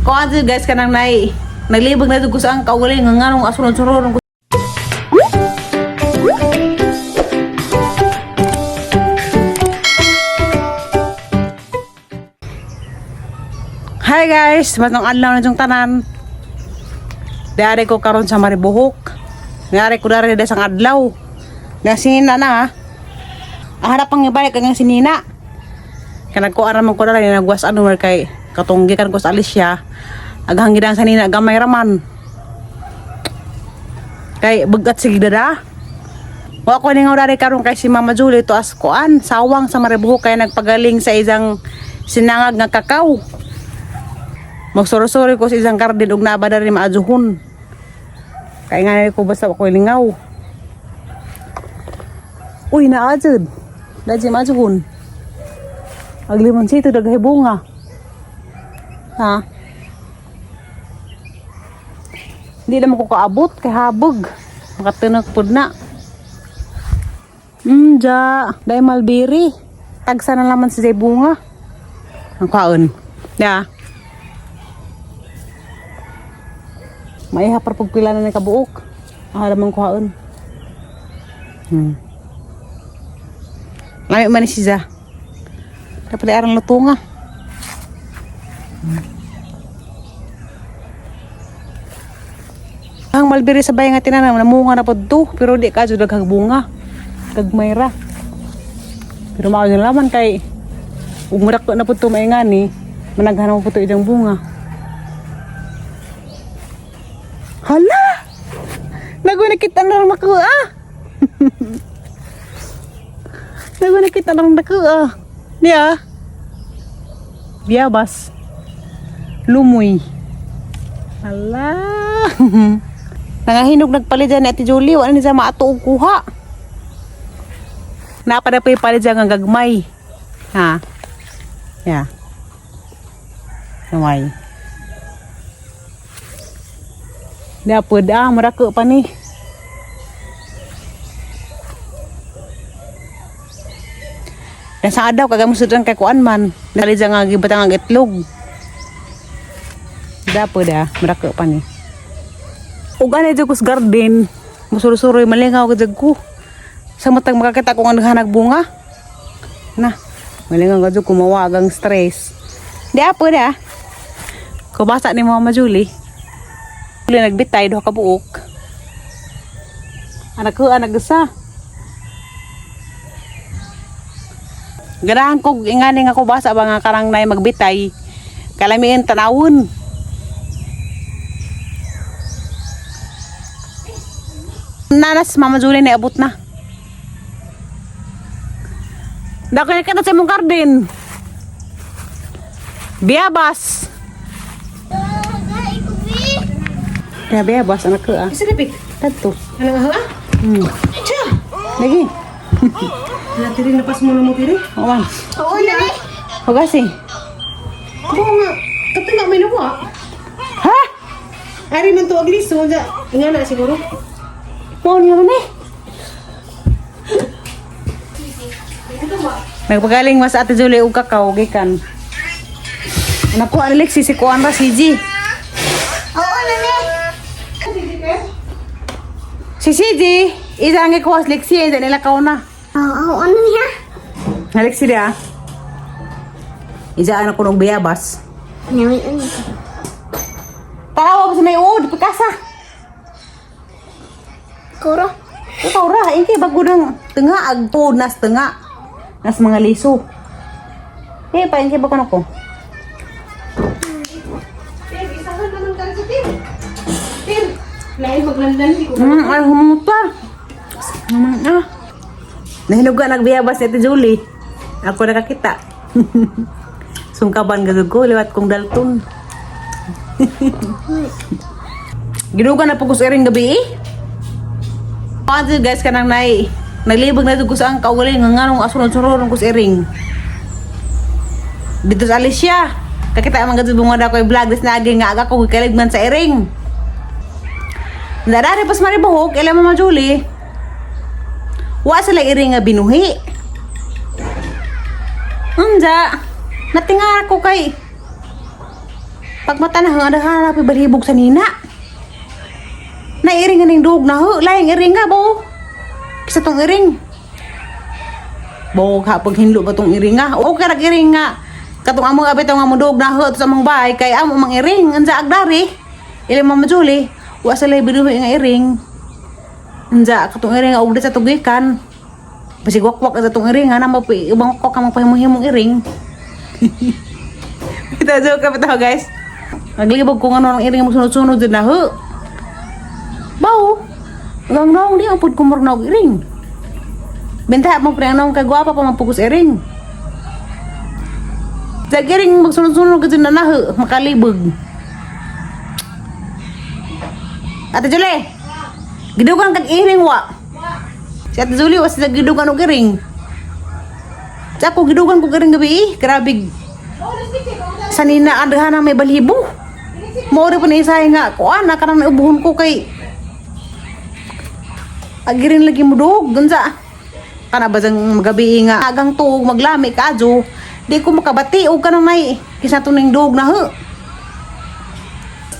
Kuan jud guys kanang nay naglibog na jud ko sa ang kaugaling nga nganong asunod-sunod ko. Hi guys, matong adlaw na jung tanan. Diari ko karon sa Maribuhok. Diari ko dari sa adlaw. Nga sinina na ha. Harap pang ibalik ang sinina. Kanag ko aram ko dali nagwas ano mer kay katong gikan ko sa Alicia. Aghang gidang sanina gamay raman. Kay bagat sige dada. Wa ko ningaw dari karon kay si Mama Julie to as kuan sawang sa Maribuhok kay nagpagaling sa isang sinangag nga kakao. Magsuro-suro ko sa isang garden ug naa ba dari maadjuhon. Kay nga ko basta ako lingaw. Uy, naa jud. Dajud maadjuhon. Ag limonsito daghay bunga. Ha? Hindi naman ko kaabot kay habog. Makatunok pud na. Ja, dai malbiri. Tagsa na laman si jay bunga. Ang kwaon. Ya. Maiha par pug pila na ni kabuok. Ang alamang kuhaon. Lami man ni siya. Dapat arang luto nga. Ang malbiri sa bayan nga tinanam, namunga na po to. Pero di ka jud daghang bunga. Gagmay ra. Pero mao na laman kay ug murak na po to maingani, managhan mo po to idang bunga. Hala! Nago kita na rin makuha. Nago kita na rin nakuha. Niya. Biyabas. Lumoy. Hala. Nangahinog nagpalit dyan ni Ate Julie. Wala niya maato og kuha. Napada pa yung palit dyan nga gagmay. Ha? Ya. Gamay. Dapod ah, murako pa ni. Nasa adaw kagamo sudran kay kuan man. Dali dyan nga gibatang ang itlog. Dapod ah, murako pa ni. Ug anay jud ko sa garden. Musuro-suroy malingaw ka jud ko. Sa matag makakita ko nga naghanag bunga. Na, malingaw ka jud ko mawagang stress. Di apo ah. Kubasa ni Mama Julie. Julie nagbitay duha ka buok. Anak ko, anak gasa. Ganahan ko ingani nga kubasa ba nga karang nay magbitay. Kalamian tanawon. Nanas Mama Julie na abot na. Dako na kita sa imong garden. Biyabas. Kaya biyabas anak ko ah. Isa na pik. Kadto. Ano nga ha? Tsa! Lagi. Natiri na pas mo na mo tiri. Oo man. Oo na. Hugasi. Oo nga. Kato nga may nawa. Ha? Ari man to agliso. Nga na siguro. Mao naman eh. Nagpagaling mas Ate Julie og kakao gikan. Anak ko Alexi si kuan ra si G. Oo na ni. Si CJ, isa ang ikuha si Lexi, isa nila kao na. Oo na niya. Alexi dia. Isa anak ko ng biyabas. Nawi ano. Tarawa pa sa may uod, pagkasa. Kuro. Ikaw ra, hindi bago nang tunga, agto nas tunga. Nas mga liso. Eh, pa, hindi bago na ko. Tir, isahan naman ka sa tir. Tir. Lain maglanlan ko. Ay, humuta. Ah. Nahinuga nagbiyabas ni Ate Julie. Ako nakakita. Sungkaban gagag ko, liwat kong dalton. Ginuga na po ko sa iring gabi eh. Paano guys kanang nay naglibog na ko sa ang kaugaling nga nganong asunod-sunod ko sa iring. Dito sa Alicia. Kakita man gadto bunga na ko vlog des nagi nga aga ko gikaligman sa iring. Narari pas maribuhok, ila Mama Julie. Wa sila iring nga binuhi. Unja, natinga ko kay. Pag mata na hang hanap balhibog sa nina. Nairing nga ning duog na ho. Laing iring nga bo. Kisa tong iring. Bo ka pag hinlo ba tong iring nga. O karag iring nga. Katong among abit nga mo duog na ho sa among bahay kay amo mang iring ansa agdari. Ilang Mama Julie, wa sa lay binuhi nga iring. Ansa katong iring nga ugdi sa tugikan. Basig wakwak sa tong iring nga na mapi ibang wakwak ka magpahimo-himong iring. Ito joke ka bitaw, guys. Naglibog ko nga ang iring mo sunod-sunod din na ho. Baw. Ang naong di ang pud kumur na og iring. Benta mo pre ang naong kay gwapa pa man pugos iring. Sa iring magsunod-sunod ka din na naho, makalibog. Ate Julie, gidugan kag iring wa. Si Ate Julie wa sila gidugan og iring. Sa ako gidugan ko iring gabi eh. Grabe. Sanina ang na may balhibo. Mao pa na isay nga kuan na kanang naubuhon ko kay agirin lagi mo dog unsa kana ba sang magabi nga agang tuog maglami kaadyo di ko makabati og kanang nay kisa to ning dog na ho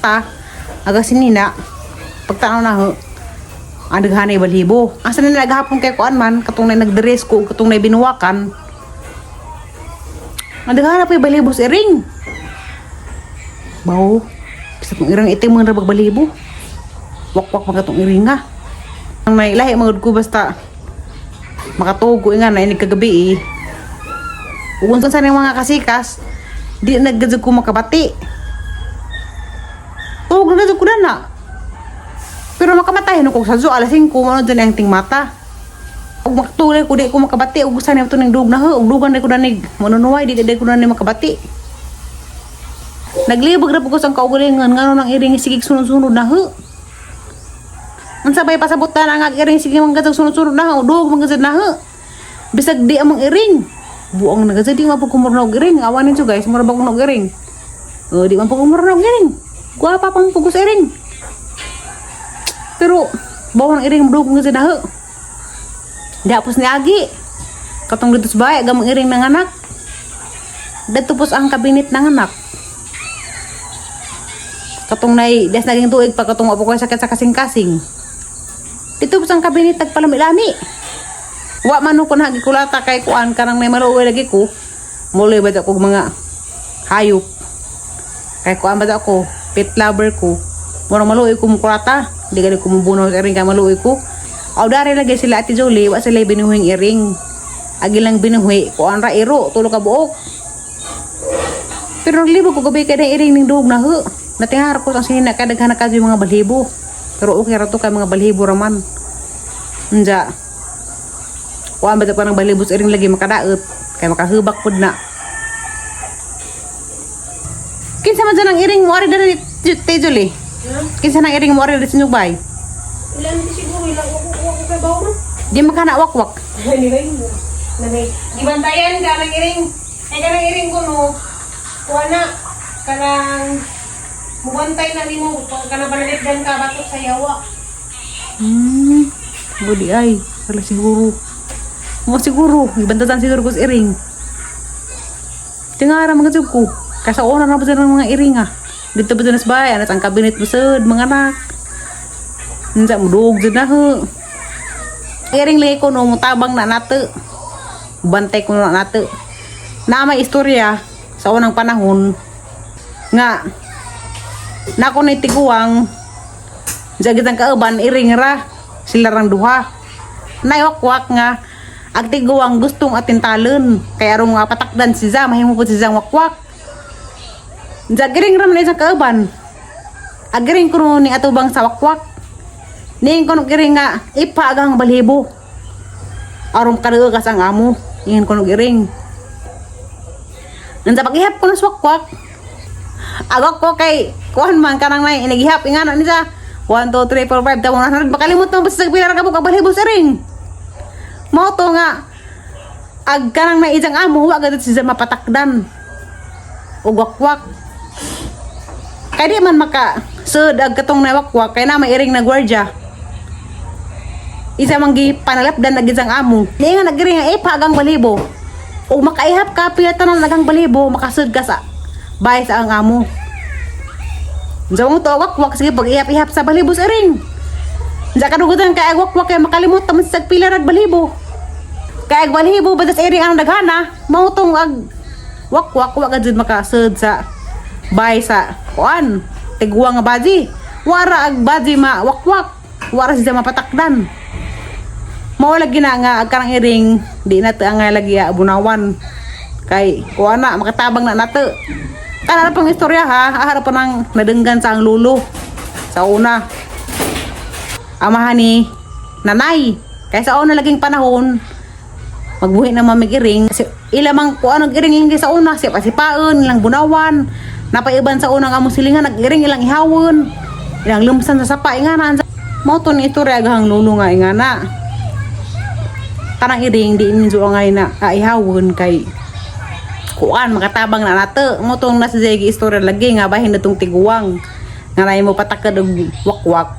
ta aga sinina pagtanaw na ho ang daghanay balhibo asa na naghapon kay kuan man katong nay nagdress ko ug katong nay binuwakan ang daghanay pa balhibo sa iring. Baw kisa tong iring itim man ra bag balhibo wakwak man katong iring nga ang may lahi mga ko basta makatuog ko nga na inig kagabi eh. Ug unsa sa mga kasikas, di naggadyo ko makabati. Tuog na ko na na. Pero makamatay no ko sa zoo alas 5 mo dyan ang ting mata. Ug makatulay ko di ko makabati ug sa to ning dug na ho ug dugan ko danig manunuway di di ko na ni makabati. Naglibog ra po ko sa kaugalingon ngano nang iring sigig sunod-sunod na ho. Unsa bay pasabutan ang iring sige mga sunod-sunod na ho, dug mga na ho. Bisag di among iring. Buong nagasa di mapugkumurna og iring. Awan ninyo guys, mura ba kong og iring? O, di man pugkumurna og iring. Gwapa pang pugos iring. Pero bawang iring dug mga na ho. Dapos ni Agi. Katong dito sa bahay, gamang iring ng anak. Dito pos ang kabinet ng anak. Katong nay, des naging tuig pa katong apo ko sakit sa kasing-kasing. Dito pos ang kabinet tagpalami-lami. Wa man ko na gikulata kay kuan kanang may maluoy lagi ko. Muloy ba ko mga hayop. Kay kuan ba ako, pet lover ko. Murang maluoy ko mukulata. Di gani ko mubunaw sa iring kay maluoy ko. Aw dari lagi sila Ate Jolie, wa sila binuhing iring. Agi lang binuhi, kuan ra iro, tulo ka buok. Pero naglibog ko gabi kay na iring ning duog na ho. Natinghar ko ang sinina kay daghan na kadyo mga balhibo. Pero okay ra to kay mga balhibo ra man. Unja. Kuan ba pa ng balhibo sa iring lagi makadaot kay makahubak pud na. Kinsa man dyan ang iring mo ari diri Te Jolie? Kinsa nang iring mo ari diri sa inyong bahay? Ilan di siguro, ilang ako kay bawo man. Di makana wakwak. Anyway, nanay. Gibantayan ka ng iring. Ay kanang iring ko no. Kuha na kanang mubantay na nimo kanang panalipdan ka batok sa yawa. Budi ay, wala siguro. Mo siguro, ibantasan siguro ko sa iring. Tingara mga jud ko. Kasa una na ba dyan ang mga iring ah. Dito ba dyan sa bahay, anas ang kabinet busod, mga anak. Unsa mo duog dyan na ho. Iring lagi ko no, mutabang na nato. Bantay ko na nato. Na may istorya sa unang panahon nga nako ni tiguang Jagit ang kauban, iring ra. Sila rang duha. Naiwakwak nga. Ag tiguang gustong atintalon. Kaya arong nga patakdan si Za, mahimo po si Za wakwak. Jagiring ra man isang kauban. Agiring kuno ni atubang sa wakwak. Ning kuno giring nga ipa agang balhibo. Aron kadugas ang amo. Ingon kuno giring. Nang sa pag-ihap ko na sa wakwak, agak ko kay kuan man kanang may inigihap ingana ni sa 1 2 3 4 5 tawon 100 makalimot mo basta pila ra ka buok balhibo sa ring mao to nga ag kanang may isang amo wa gud siya mapatakdan og wakwak kay di man maka sud ag katong nawakwak kay na may iring na gwardya isa man gi panalapdan ag isang amo di nga nagring nga ipa agang balhibo ug makaihap ka pila tanan agang balhibo makasud ka sa bahay sa ang amo. Unsa mo to wakwak, sige pag ihap-ihap sa balhibo sa iring. Unsa kadugutan kay ag wakwak kay makalimot ta man sa pila rag balhibo. Kay ag balhibo ba sa iring ang daghana, mao tong ag wakwak wa ka jud makasud sa bay sa kuan tiguang nga baji. Wara ag baji ma wakwak, wara siya mapatakdan. Mao lagi na nga ag kanang iring di na ta nga lagi abunawan. Kay kuan na makatabang na nato. Kana na pang istorya ha, ahara pa nang nadenggan sa ang lulo sa una. Amahan ni nanay. Kay sa una laging panahon, magbuhi na mamig iring. Kasi ilamang kuan ang iring yung sa una, siya pasipaon, ilang bunawan. Napaiban sa unang among silingan, nag-iring ilang ihawon. Ilang lumsan sa sapa, ingana. Mao to ni istorya agahang lulo nga ingana. Kanang iring di ninyo angay na ihawon kay kuan makatabang na nato mo tong nasa jay istorya lagi nga bahin na tong tiguang nga nay mo patakad og wakwak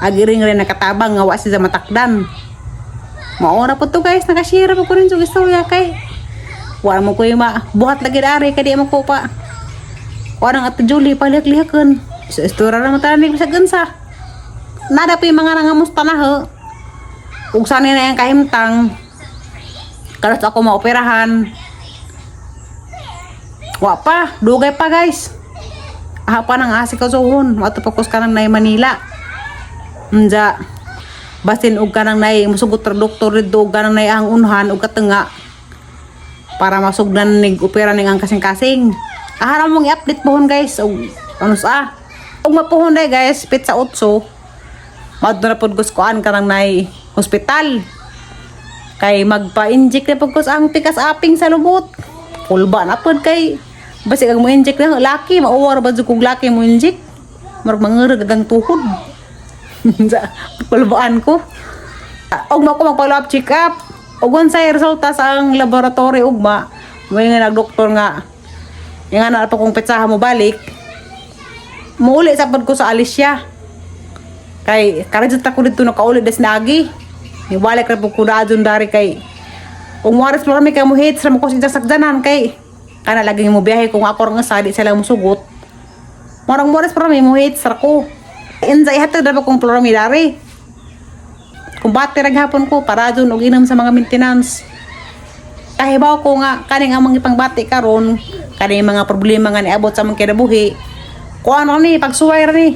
agiring rin nakatabang nga wa siya matakdan. Mao na po to guys, nakashare po ko rin sa istorya kay wa mo ko yung buhat lagi dari kay di mo ko pa kuan ang Ate Julie paliak-lihakan sa istorya ra mo tanan sa gansa nada pa yung mga nangamusta na ho ug sanay na yung kahimtang karos ako maoperahan. Wa pa, dugay pa guys. Aha pa nang asikasuhon, wato pa kus kanang nay Manila. Unja basin og kanang nay musugot ra doktor didto og kanang nay ang unhan og katunga para masugdan nig opera ning ang kasing-kasing. Aha ra mong i-update pohon guys og ano sa og mapuhon day guys, petsa 8. Maadto na pod kus kuan kanang nay hospital. Kay magpa-inject na pud kus ang pikas aping sa lubot. Kulba na pod kay basig ang mo inject na laki mauwar ba jud kog laki mo inject. Murag mangurag ang tuhod. Sa kulbaan ko. Og mo ko mag-follow up check up. Og unsay resulta sa ang laboratory ugma, may nga nagdoktor nga nga na pa kong petsaha mo balik. Muuli sa pod ko sa Alicia. Kay karon ta ko dito nakauli des nagi. Niwalik ra po ko daadon dari kay umuaris pa kami kay mo hits ra mo ko sa sakdanan kay kana lagi mo biyahe kung ako ra nga sali sila mo sugot. Marang moras pa kami mo hits ra ko. Insa ihatag ra ba kong plorami dari. Kung bate ra gihapon ko para dun og inom sa mga maintenance. Kahibaw ko nga kaning among ipangbati karon kaning mga problema nga niabot sa among kinabuhi. Kuan ra ni pagsuway ra ni.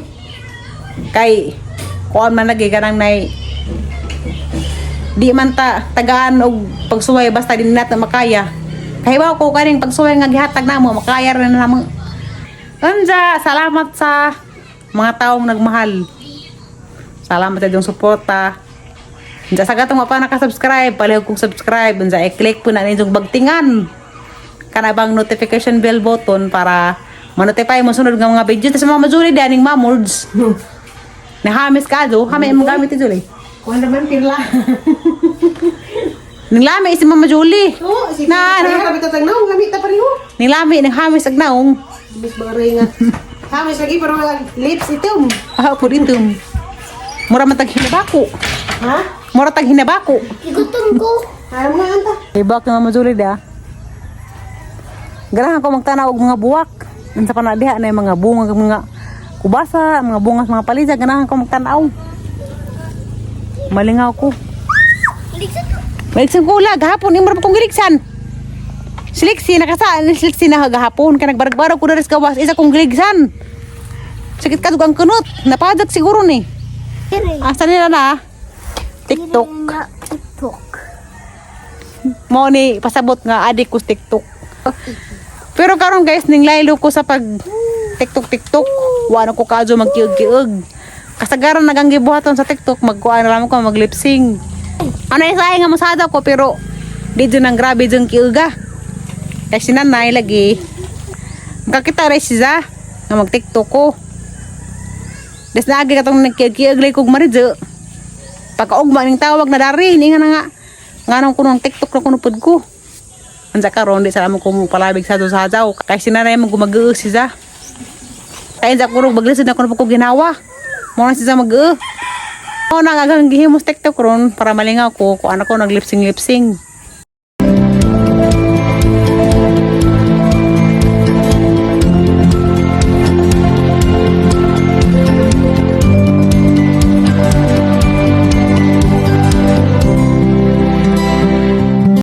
Kay kuan man lagi kanang nay di man ta tagaan og pagsuway basta di nato makaya. Kahibaw ko kaning pagsuway nga gihatag namo makaya ra na namo. Unja, salamat sa mga taong nagmahal. Salamat sa inyong suporta. Unja sa gatong pa naka-subscribe, palihog kong subscribe. Unja, i-click po na ninyong bagtingan. Kana bang notification bell button para ma-notify mo sunod nga mga video. Tapos mga majuli daning mamords. Nahamis ka do, hami mo gamit ni Julie. Kuan naman pirla. Ninglami si Mama Julie. Oo, si Na, na. na. Kami tatang naong, lamit ta pareho. Ninglami, nanghamis ag naong. Bis mga ray nga. Hamis lagi pero ang lips itom. Ah, po dito. Mura man tag hinabako. Ha? Mura tag hinabako. Igutom ko. Alam mo na anta. Ibak ni Mama Julie da. Ganahan ko magtanaw og mga buwak. Unsa pa na diha na yung mga bunga mga kubasa, mga bunga sa mga palisa, ganahan ko magtanaw. Malingaw ko. Ligsan ko. Maligsan ko ula, gahapon, imro pa kong giligsan. Siliksi, nakasaan, siliksi na gahapon, kaya nagbarag-barag ko na rin sa gawas, isa kong giligsan. Sakit ka ang kunot, napadak siguro ni. Ire. Asa nila na? TikTok. Ire na TikTok. Mo ni pasabot nga adik ko sa TikTok. Pero karon guys, ning laylo ko sa pag TikTok TikTok, wa na ko kaadyo magkiug-kiug. Kasagaran nagang gibuhaton sa TikTok, magkuan na lamang ko mag lip sync. Ano isa nga masada ko pero di dyan ang grabe dyan kiuga. Kay si nanay lagi. Makakita rin siya nga mag TikTok ko. Des naagi katong nagkiug-kiug lay kog maridyo. Pagkaugma ning tawag na dari, ni nga na nga. Nganong kuno ang TikTok na kuno pud ko. Ansa karon di sa amo ko mo palabig sa sa jaw. Kay sinanay mo gumag-uus siya. Kay sa kurog baglisod na kuno pud ko ginawa. Mo na siya mag-uus. Mo na agang gihimos TikTok ron para malingaw ko kung ano ko nag lip sync lip sync.